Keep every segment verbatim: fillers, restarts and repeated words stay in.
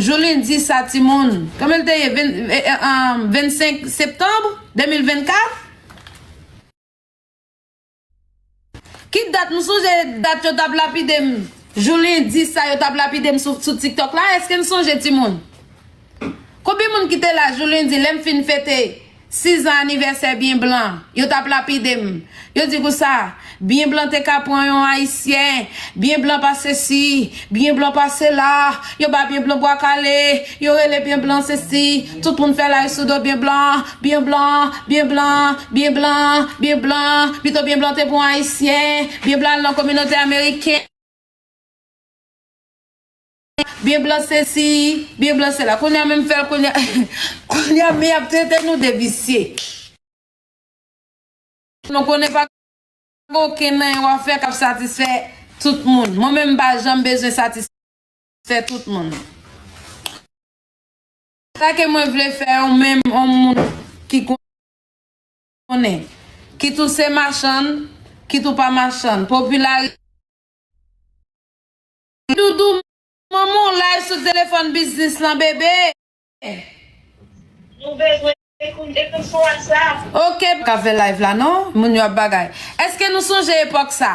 jou lendi sa, timoun. Kòman l te ye? Ven- eh, eh, um, vennsenk septanm de mil vennkat? Ki dat? Nou sonje dat yo t ap lapide m? Jou lendi sa, yo t ap lapide m sou, sou TikTok la. Èske n sonje, timoun? Konbyen moun ki te la jou lendi, lè m fin fete sizan anivèsè Byen Blan, yo t ap lapide m. Yo di konsa, Byen Blan te ka pran yon Ayisyen, Byen Blan pa sesi, Byen Blan pa sela, yo ba Byen Blan bwa kale, yo rele Byen Blan sesi, tout moun fè live sou do Byen Blan, Byen Blan, Byen Blan, Byen Blan, Byen Blan, pito Byen Blan te pran Ayisyen, Byen Blan al nan kominote ameriken. Byen Blan sesi, Byen Blan sela. Kounye a menm fè l, kounye a, kounye a men y ap trete nou de visye. Nou konnen pa gen okenn anyen w ap fè k ap satisfè tout moun. Mwen menm m pa janm bezwen satisfè tout moun. Sa ke mwen vle fè yon menm yon moun ki konnen. Kit ou se machann, kit ou pa machann. Popilarite. Doudou, manman w live sou telefòn biznis lan, bebe. Nou bezwen ekoute nou sou WhatsApp. Ok, pa ka fè live la non, moun yo ap bagay. Èske nou sonje epòk sa?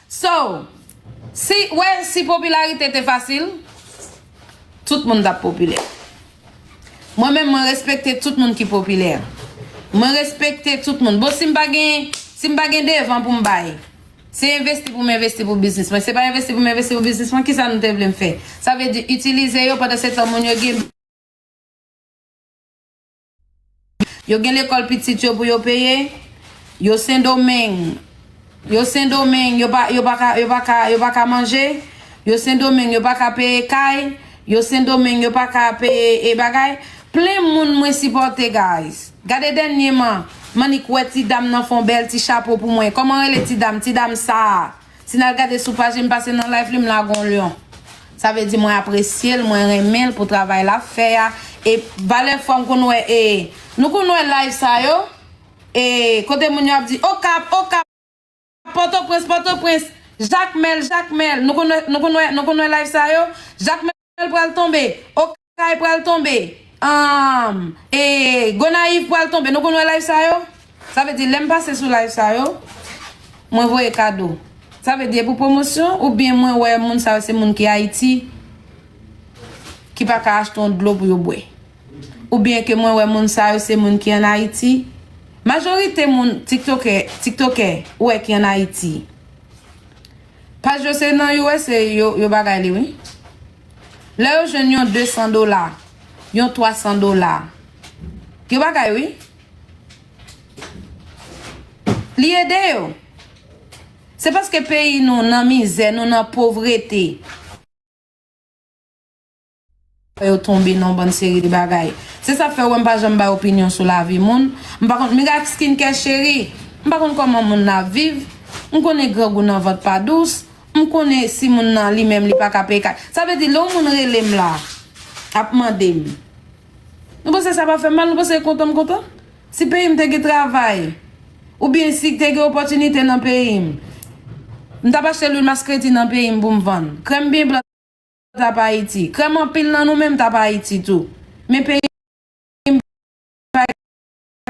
So, si, wè, si popilarite te fasil, tout moun t ap popilè. Mwen menm, mwen respekte tout moun ki popilè. Mwen respekte tout moun. Bon, si m pa gen, si m pa gen devan pou m bay, se envesti pou m envesti pou biznis mwen. Se pa envesti pou m envesti pou biznis mwen, kisa nou te vle m fè? Sa vle di, itilize yo pandan se tan moun yo gen Yo gen lekòl pitit yo pou yo peye. Yo Sendomeng. Yo Sendomeng, yo pa, yo pa ka, yo pa ka, yo pa ka manje. Yo Sendomeng, yo pa ka peye kay. Yo Sendomeng, yo pa ka peye e bagay. Plen moun mwen sipòte, guys. Gade dènyeman, m annik wè ti dam nan fè yon bèl ti chapo pou mwen. Kòman rele ti dam? Ti dam sa a. Si n al gade sou paj li, m pase nan live li, m lage yon lyon. Sa vle di mwen apresye l, mwen renmen l pou travay l ap fè a. E valè fwa m konn wè, e, nou konn wè live sa yo, e, kote moun yo ap di, Okap, Okap, Pòtoprens, Pòtoprens, Jakmèl, Jakmèl. Nou konn wè, nou konn wè, nou konn wè live sa yo? Jakmèl pral tonbe, Okay pral tonbe, um, e, Gonayiv pral tonbe. Nou konn wè live sa yo? Sa vle di, lè m pase sou live sa yo, mwen voye kado. Sa vle di, e pou pwomosyon, oubyen mwen wè moun sa yo se moun ki Ayiti, ki pa ka achte yon dlo pou yo bwè. Oubyen ke mwen wè moun sa yo se moun ki ann Ayiti. Majorite moun, tiktokè, tiktokè, ou wè ki ann Ayiti. Paj yo se nan U S A yo, yo bagay li, wi. Lè yo jwenn yon de san dola, yon twa san dola, yo bagay, wi. Li ede yo. Se paske peyi nou nan mizè, nou nan povrete. Yo tonbe nan yon bann seri de bagay. Se sa k fè w wè m pa janm bay opinyon sou lavi moun. M pa konn, m gen ak skincare cheri. M pa konn kòman moun nan ap viv. M konnen grangou nan vant pa dous. M konnen si moun nan li menm li pa ka peye kay. Sa vle di lè yon moun rele m la, ap mande m. Nou panse sa pa fè m mal? Nou panse kontan m kontan? Si peyi m te gen travay, oubyen si te gen opòtinite nan peyi m, m t ap achte lwil maskreti nan peyi m pou m vann. Krèm byen blan t ap Ayiti. Krèm anpil nan nou menm t ap Ayiti tou. Men peyi m pa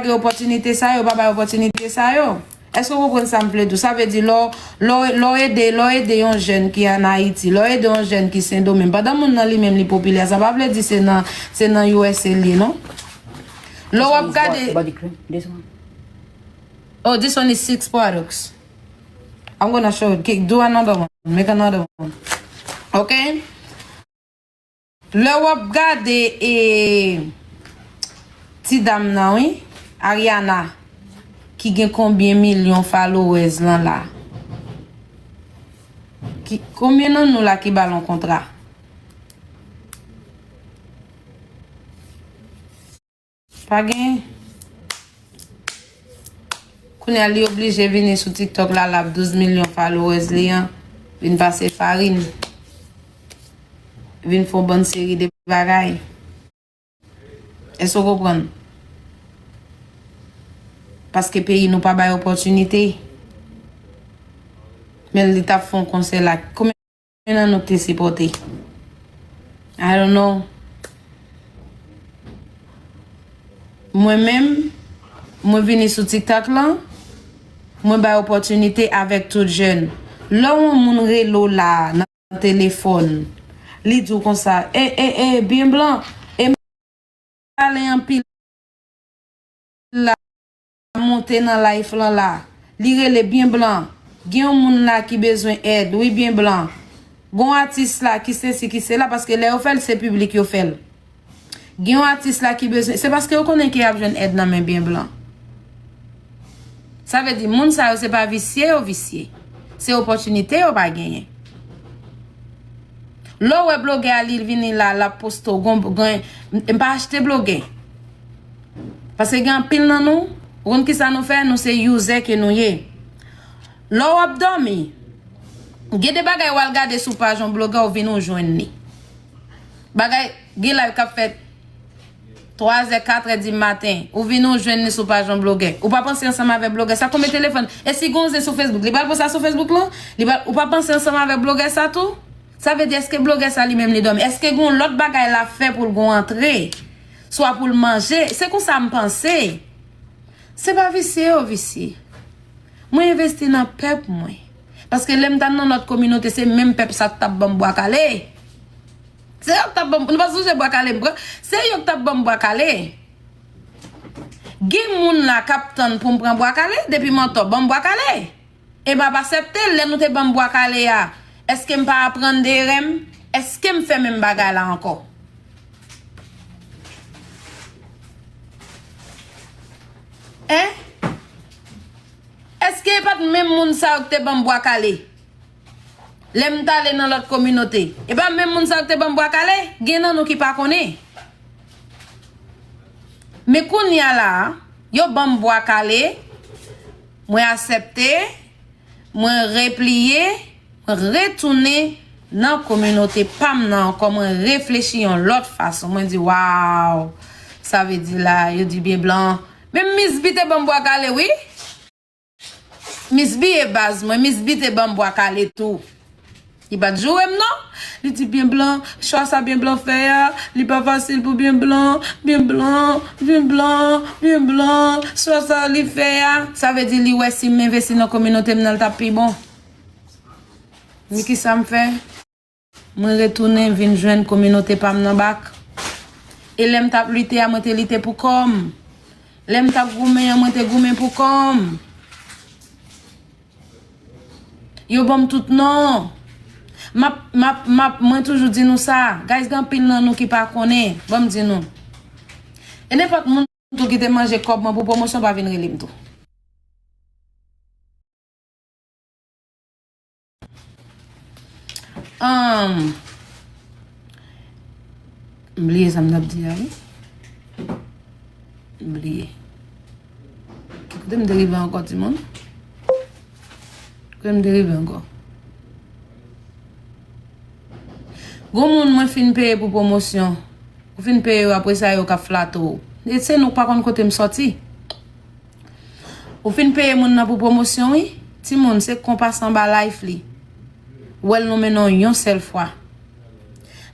gen opòtinite sa yo, pa bay opòtinite sa yo. Èske w konprann sa m vle di w? Sa vle di lè w, lè w, lè w ede, lè w ede yon jèn ki ann Ayiti, lè w ede yon jèn ki Sendomeng, pandan moun nan li menm li popilè, sa pa vle di se nan, se nan U S A l ye, non. Lè w ap gade. Body cream, this one. Oh, this one is six products. I'm gonna show you. Ki- Do another one. Make another one. Ok? Lè w ap gade, e, ti dam nan, wi, Ariana, ki gen konbyen milyon followers lan la? Ki, konbyen nan nou la ki ba l yon kontra? Pa gen. Kounye a, li oblije vini sou TikTok la, l ap douz milyon followers li an, vin pase farin, vin fè yon bann seri de bagay. Èske w konprann? Paske peyi nou pa bay opòtinite. Men li t ap fè yon konsè la. Konbyen Men nan nou k te sipòte. I don't know. Mwen menm, mwen vini sou TikTok lan, mwen bay opòtinite avèk tout jèn. Lè yon moun rele w la nan telefòn, li di w konsa, e, e, e, byen blan, e m pale anpil la, monte nan live lan la, li rele byen blan, gen yon moun la ki bezwen èd, wi byen blan, gon atis la ki sesi ki sela, paske lè yo fè l, se piblik yo fè l. Gen yon atis la ki bezwen, se paske yo konnen ke y ap jwenn èd nan men byen blan. Sa vle di, moun sa yo se pa visye yo visye. Se opòtinite yo pa genyen. Lè w wè blogè a li vini la, l ap poste w, gon, gon, m pa achte blogè. Paske gen anpil nan nou, ou konn kisa nou fè? Nou se user ke nou ye. Lè w ap dòmi, gen de bagay w al gade sou paj yon blogè, ou vin ou jwenn li. Bagay, gen live k ap fèt twa zè, kat è di maten, ou vin ou jwenn li sou paj yon blogè. Ou pa panse ansanm avèk blogè sa, konbyen telefòn? E si gon zen sou Facebook, li pral poste sa sou Facebook lan? Li pral, ou pa panse ansanm avèk blogè sa tou? Sa vle di, èske blogè sa li menm li dòmi? Èske gon lòt bagay l ap fè pou l gon antre? Swa pou l manje? Se konsa m panse. Se pa visye yo visye. Mwen envesti nan pèp mwen. Paske lè m t al nan lòt kominote, se menm pèp sa k t ap ban m bwa kale. Se yo k t ap ban m, nou pa sonje bwa kale m pran? Se yo k t ap ban m bwa kale. Gen moun la k ap tann pou m pran bwa kale, depi m antò, ban m bwa kale. E m ap aksepte l. Lè nou te ban m bwa kale a, èske m pa aprann de erè m? Èske m fè menm bagay la ankò? Hein? Èske e pa t menm moun sa yo ki te ban m bwa kale? Lè m t ale nan lòt kominote, e pa menm moun sa yo ki te ban m bwa kale? Gen nan nou ki pa konnen. Men kounye a la, yo ban m bwa kale, mwen aksepte, mwen repliye, mwen retounen nan kominote pa m nan ankò, mwen reflechi yon lòt fason. Mwen di, waw, sa vle di la, yo di byen blan. Men Miss B te ban m bwa kale, wi. Miss B e baz mwen, Miss B te ban m bwa kale tou. Li pa t joure m non. Li di byen blan, chwa sa byen blan fè a, li pa fasil pou byen blan, byen blan, byen blan, byen blan, chwa sa li fè a. Sa vle di li wè si m envesti nan kominote m nan, l t ap pi bon. Men kisa m fè? Mwen retounen vin jwenn kominote pa m nan bak. E lè m t ap lite a, mwen te lite pou kò m. Lè m t ap goumen an, mwen te goumen pou kò m. Yo ban m tout non. M ap, m ap, m ap, mwen toujou di nou sa. Guys, gen anpil nan nou ki pa konnen. Ban m di nou. E nenpòt moun tou ki te manje kòb mwen pou pwomosyon pa vin rele m tou. Ahn, m bliye sa m t ap di a, wi. M bliye. Ki kote m te rive ankò, timoun? Ki kote m te rive ankò? Gon moun mwen fin peye pou pwomosyon. Ou fin peye yo, apre sa, yo k ap flate w. E se nou k pa konn kote m sòti. Ou fin peye moun nan pou pwomosyon, wi. Timoun, se konpa sanba life li. Ou wè l lonmen non yon sèl fwa.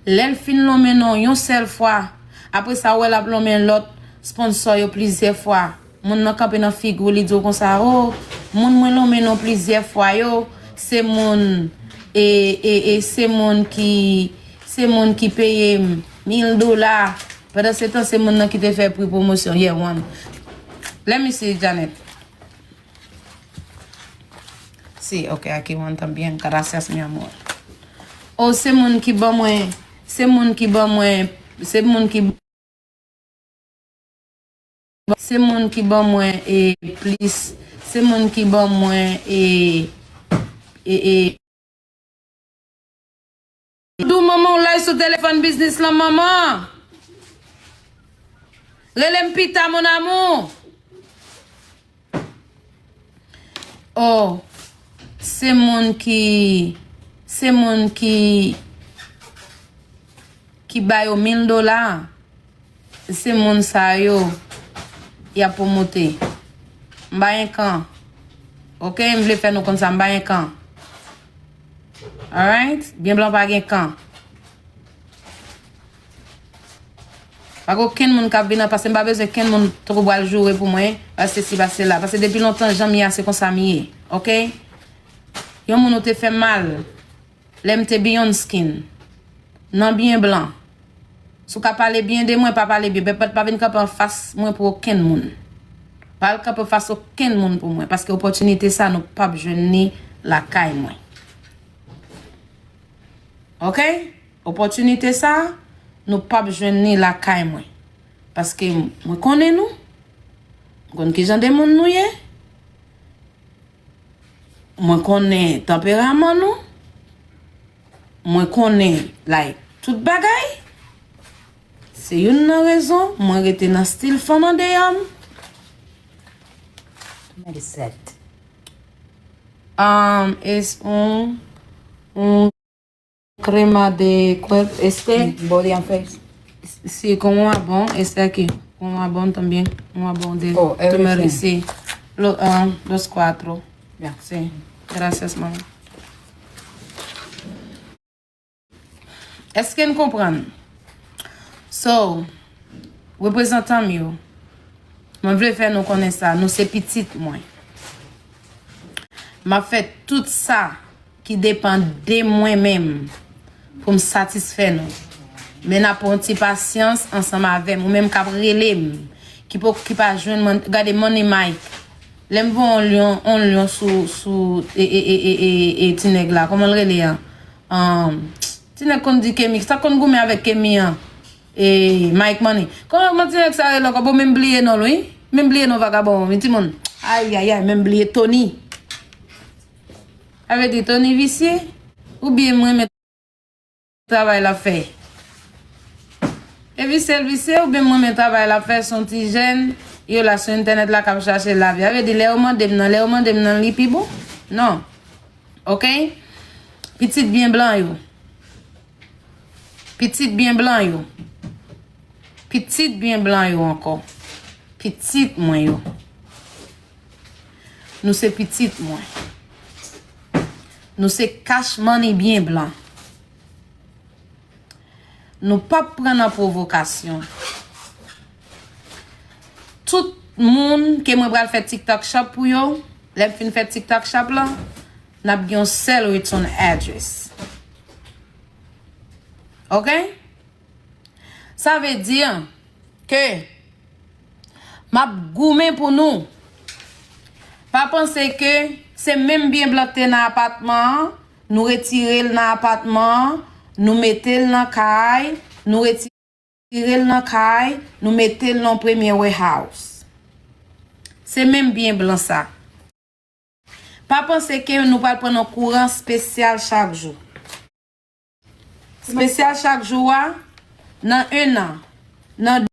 Lè l fin lonmen non yon sèl fwa, apre sa, ou wè l ap lonmen lòt sponsò yo plizyè fwa. Moun nan kanpe nan figi w, li di w konsa, o, moun mwen lonmen non plizyè fwa yo, se moun, e, e, e, se moun ki, se moun ki peye m mil dola. Pandan se tan, se moun nan ki te fè pri pwomosyon. Yeah, one. Let me see, Janet. Sí, ok, aquí van también. Gracias, mi amor. O, se moun ki ban mwen, se moun ki ban mwen, se moun ki, se moun ki ban mwen, e, plis, se moun ki ban mwen, e, e, e, Dou manman w lay sou telefòn biznis lan, manman. Rele m pita, mon amour. Oh, se moun ki, se moun ki, ki ba yo mil dola. Se moun sa yo y ap pwomote. M pa gen kan. Ok, m vle fè nou konn sa, m pa gen kan. Alright? Byen blan pa gen kan. Pa gen okenn moun k ap vin nan pase m pa bezwen kenn moun tankou pral joure pou mwen, pase si, pase la. Pase depi lontan, jan m ye a, se konsa m ye. Oke? Yon moun ou te fè mal, lè m te beyond skin, nan byen blan. Si w ka pale byen de mwen, pa pale byen. Bèt pa vin kanpe anfas mwen pou okenn moun. Pa al kanpe anfas okenn moun pou mwen, paske opòtinite sa, nou p ap jwenn li lakay mwen. Oke? Opòtinite sa, nou p ap jwenn li lakay mwen. Paske mwen konnen nou. Mwen konn kijan de moun nou ye. Mwen konnen tanperaman nou. Mwen konnen, like, tout bagay. Se youn nan rezon mwen rete nan stil fanm andeyò m. Mwen de sèt. Um, es un, un crema de cuerpo, este, Body and face. Sí, con un jabón, este aquí, con un jabón también, un jabón de Oh, everything. Turmeric, sí. Lo, ah, los cuatro. Yeah. Sí. Gracias, mamá. Èske n konprann? So, reprezantan m yo, mwen vle fè nou konnen sa, nou se pitit mwen. M ap fè tout sa ki depann de mwen menm pou m satisfè nou. Men n ap pran yon ti pasyans ansanm avè m. Ou menm k ap rele m, ki po, ki pa jwenn mwen, gade Money Mike. Lè m voye yon lyon, yon lyon sou, sou, e, e, e, e, e, e, ti nèg la, kòman l rele an? An, ti nèg konn di Kemi, sa konn goumen avèk Kemi an? E, Mike Money. Kòman, kòman ti nèg sa rele ankò? Bon, men m bliye non l, wi. Men m bliye non vagabon an, wi, timoun. Ayayay, men m bliye Tony. Sa vle di Tony visye? Oubyen m renmen travay l ap fè? E visye l visye, oubyen m renmen travay l ap fè, se yon ti jèn, yo la sou entènèt la k ap chache lavi. Sa vle di, lè yo mande m nan, lè yo mande m nan, li pi bon? Non. Oke? Pitit byen blan yo. Pitit byen blan yo. Pitit byen blan yo ankò. Pitit mwen yo. Nou se pitit mwen. Nou se cash money byen blan. Nou p ap pran nan pwovokasyon. Tout moun ke mwen pral fè TikTok Shop pou yo, lè m fin fè TikTok Shop la, n ap gen yon sèl return address. Oke? Sa vle di ke m ap goumen pou nou. Pa panse ke se menm byen blan k te nan apatman an, nou retire l nan apatman an, nou mete l nan kay, nou retire l nan kay, nou mete l nan premye warehouse. Se menm byen blan sa. Pa panse ke nou pral pran nan kouran espesyal chak jou. Espesyal chak jou a, nan en an, nan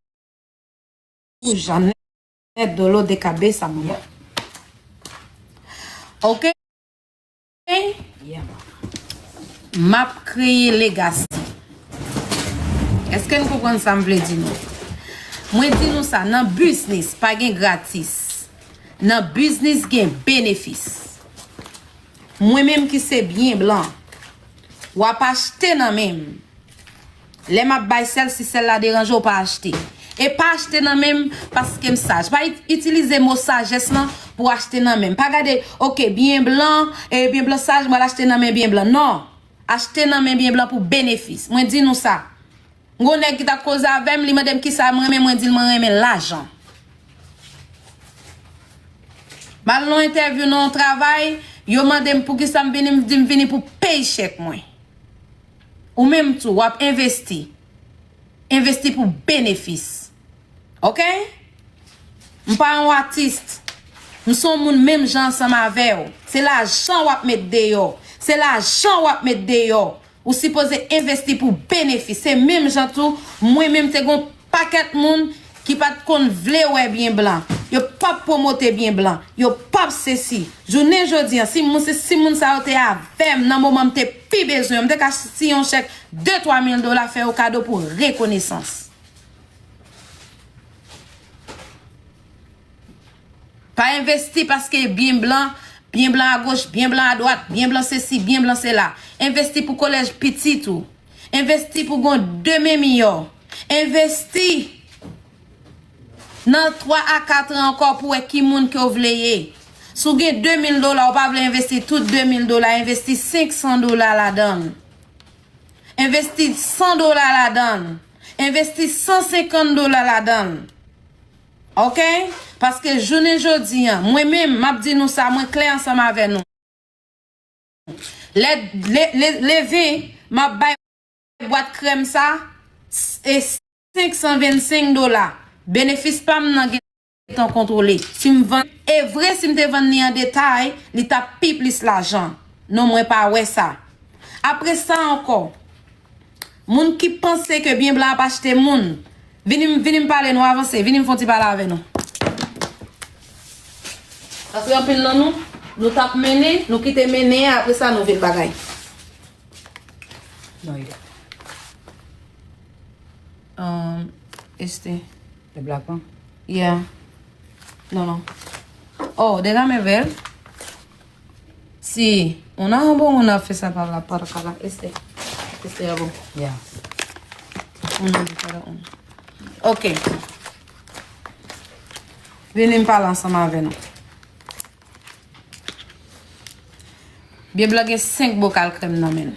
douz jan, nèt dolo de kabesa, manman. Oke? M ap kreye legacy. Èske n konprann sa m vle di nou? Mwen di nou sa, nan biznis, pa gen gratis. Nan biznis, gen benefis. Mwen menm ki se byen blan, w ap achte nan men m. Lè m ap bay sèl, si sèl la deranje w, pa achte. E pa achte nan men m paske m saj. Pa it- itilize mo sajès lan pou achte nan men m. Pa gade, oke, byen blan, e byen blan saj, mwen al achte nan men byen blan. Non. Achte nan men byen blan pou benefis. Mwen di nou sa. M gon nèg ki t ap koze avè m, li mande m kisa m renmen, mwen di l mwen renmen lajan. M al nan yon entèvyou nan yon travay, yo mande m poukisa m vini, m di m vini pou peye chèk mwen. Ou menm tou, w ap envesti. Envesti pou benefis. Oke? M pa yon atis. M se yon moun menm jan ansanm avè w. Se lajan w ap met deyò. Se lajan w ap met deyò. Ou sipoze envesti pou benefis. Se menm jan tou, mwen menm te gon pakèt moun ki pa t konn vle wè byen blan. Yo p ap pwomote byen blan. Yo p ap sesi. Jounen jodi an, si moun, si, si moun sa yo te avè m nan moman m te pi bezwen yo, m te ka siyen yon chèk de twa mil dola, fè yo kado pou rekonesans. Pa envesti paske byen blan, byen blan agoch, byen blan adwat, byen blan sesi, byen blan sela. Envesti pou kolèj pitit ou. Envesti pou gon demen miyò. Envesti nan twa a kat an ankò pou wè ki moun ke w vle ye. Si w gen de mil dola, ou pa vle envesti tout de mil dola, envesti senk san dola ladan l. Envesti san dola ladan l. Envesti san senkant dola ladan l. Oke? Paske jounen jodi a, mwen menm, m ap di nou sa, mwen klè ansanm avè nou. Lè, le, le, le ven, m ap bay bwat krèm sa, s-, e senk san vennsenk dola. Benefis pa m nan gentan kontwole. Si m vann, e vre, si m te vann li an detay, li t ap pi plis lajan. Non, mwen pa wè sa. Apre sa ankò, moun ki panse ke byen blan ap achte moun, vini, vini m pale nou avanse, vini m fè yon ti pale avè nou. Paske anpil nan nou, nou t ap mennen, nou kite mennen an, apre sa nou vin bagay. No, you don't. Um, este. The black one? Yeah. No, no. Oh, déjame ver si una buena una fesa para la para acá. Este. Este ya bon. Yeah. Uno de cada uno. Ok. Vini m pale ansanm avè nou. Byen blan gen senk bokal krèm nan men l.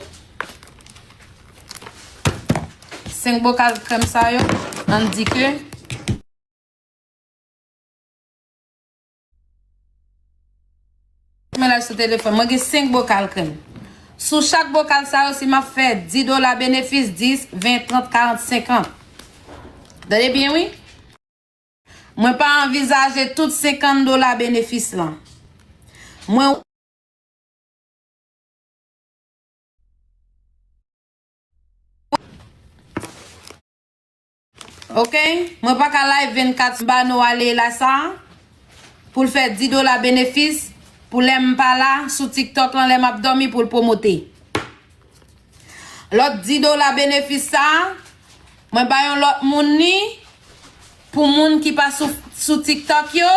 Senk bokal krèm sa yo, ann di ke mwen la sou telefòn, mwen gen senk bokal krèm. Sou chak bokal sa yo, si m ap fè dis dola benefis, dis, ven, trant, karant, senkant. Tande byen, wi. Mwen pa anvizaje tout senkant dola benefis lan. Mwen Ok? Mwen pa ka live vennkat ba nou ale la sa pou l fè dis dola benefis pou lè m pa la sou TikTok lan lè m ap dòmi pou l pwomote. Lòt dis dola benefis sa, mwen ba yon lòt moun li pou moun ki pa sou, sou TikTok yo,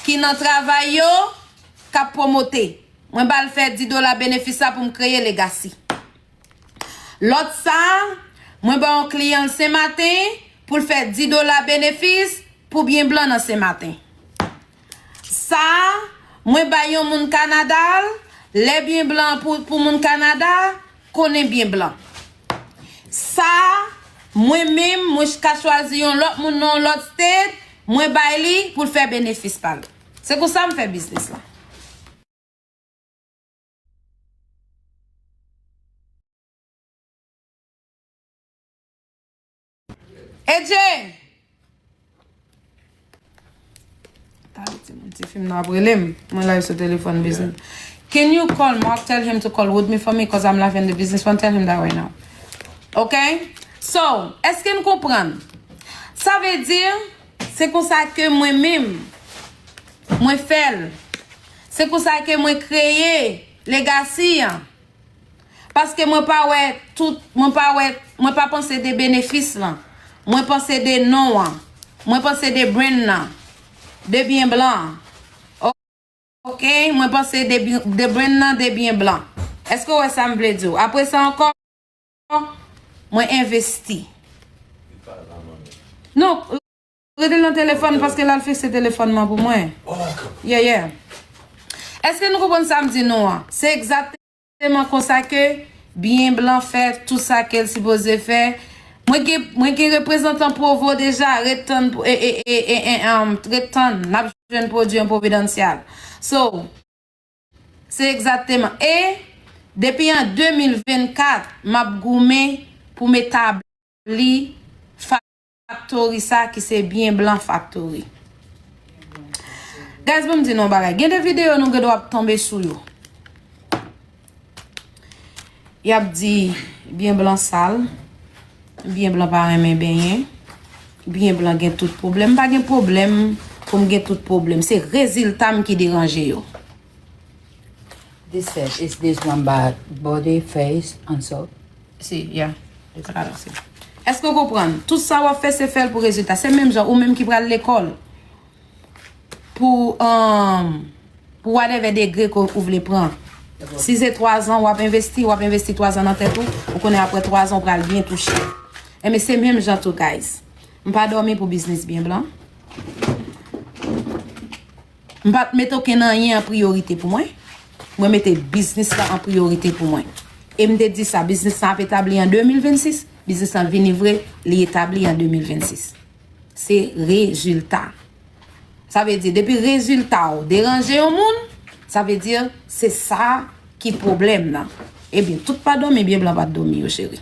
ki nan travay yo, k ap pwomote. Mwen ba l fè dis dola benefis sa pou m kreye legasi. Lòt sa, mwen ba yon kliyan l Senmaten pou l fè dis dola benefis pou byen blan nan Senmaten. Sa, mwen bay yon moun Kanada l, lè byen blan pou, pou moun Kanada, konnen byen blan. Sa, mwen menm, mwen ka chwazi yon lòt moun nan yon lòt state, mwen bay li pou l fè benefis pa l. Se konsa m fè biznis la. Edje! Tande timoun, ti fi m nan ap rele m. Mwen live sou telefòn biznis. Can you call Mark? Tell him to call Woodme for me, 'cause I'm live in the business one. Tell him that right now. Ok? So, èske n konprann? Sa vle di, se konsa ke mwen menm, mwen fè l. Se konsa ke mwen kreye legasi an. Paske mwen pa wè tout, mwen pa wè, mwen pa panse de benefis lan. Mwen panse de non an. Mwen panse de brand nan. De byen blan an. Ok, mwen panse de, bi- de brand nan, de byen blan. Èske w wè sa m vle di w? Apre sa ankò, mwen envesti. Non, rete nan telefòn paske l al fikse telefòn nan pou mwen. Yeah, yeah. Èske nou konprann sa m di nou an? Se egzakteman konsa ke byen blan fè tout sa ke l sipoze fè. Mwen gen, mwen gen reprezantan Provo deja, ret tann, e, e, e, e, e, um, ret tann, n ap jwenn pwodui an Providancial. So, se egzakteman. E depi an de mil vennkat, m ap goumen pou m etabli factory sa ki se Byen Blan Factory. Guys, ban m di nou yon bagay. Gen de videyo nou gen dwa ap tonbe sou yo. Y ap di, byen blan sal, byen blan pa renmen benyen, byen blan gen tout pwoblèm. M pa gen pwoblèm pou m gen tout pwoblèm. Se rezilta m ki deranje yo. This said, is this one bad body, face, and so? Si, yeah. Èske w konprann? Tout sa w ap fè, se fè l pou rezilta. Se menm jan ou menm ki pral lekòl. Pou, um, pou whatever degre ke ou vle pran. Si se twa zan w ap envesti, w ap envesti twa zan nan tèt ou, ou konnen apre twa zan ou pral byen touche. Enben, se menm jan tou, guys. M pa dòmi pou biznis byen blan. M pa t mete okenn anyen an priyorite pou mwen. Mwen mete biznis la an priyorite pou mwen. E m te di sa, biznis la ap etabli an de mil vennsis, biznis la vini vre, li etabli an de mil vennsis. Se rezilta. Sa vle di, depi rezilta w deranje yon moun, sa vle di se sa ki pwoblèm nan. Ebyen, tout pa dòmi, byen blan pa t dòmi yo, cheri.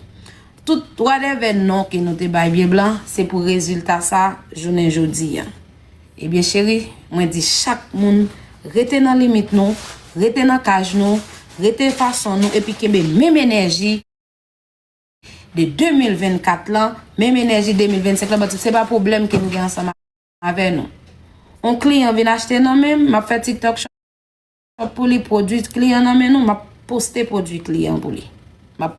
Tout whatever non ke nou te bay byen blan, se pou rezilta sa jounen jodi a. Ebyen, cheri, mwen di chak moun, rete nan limit nou, rete nan kaj nou, rete fason nou, epi kenbe menm enèji de de mil vennkat lan, menm enèji de mil vennsenk lan, but se pa pwoblèm ke m gen ansanm avè nou. On kliyan vin achte nan men m, m ap fè TikTok shop pou li, pwodui kliyan nan men nou, m ap poste pwodui kliyan pou li. M ap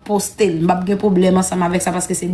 poste l, m p ap gen pwoblèm ansanm avèk sa paske se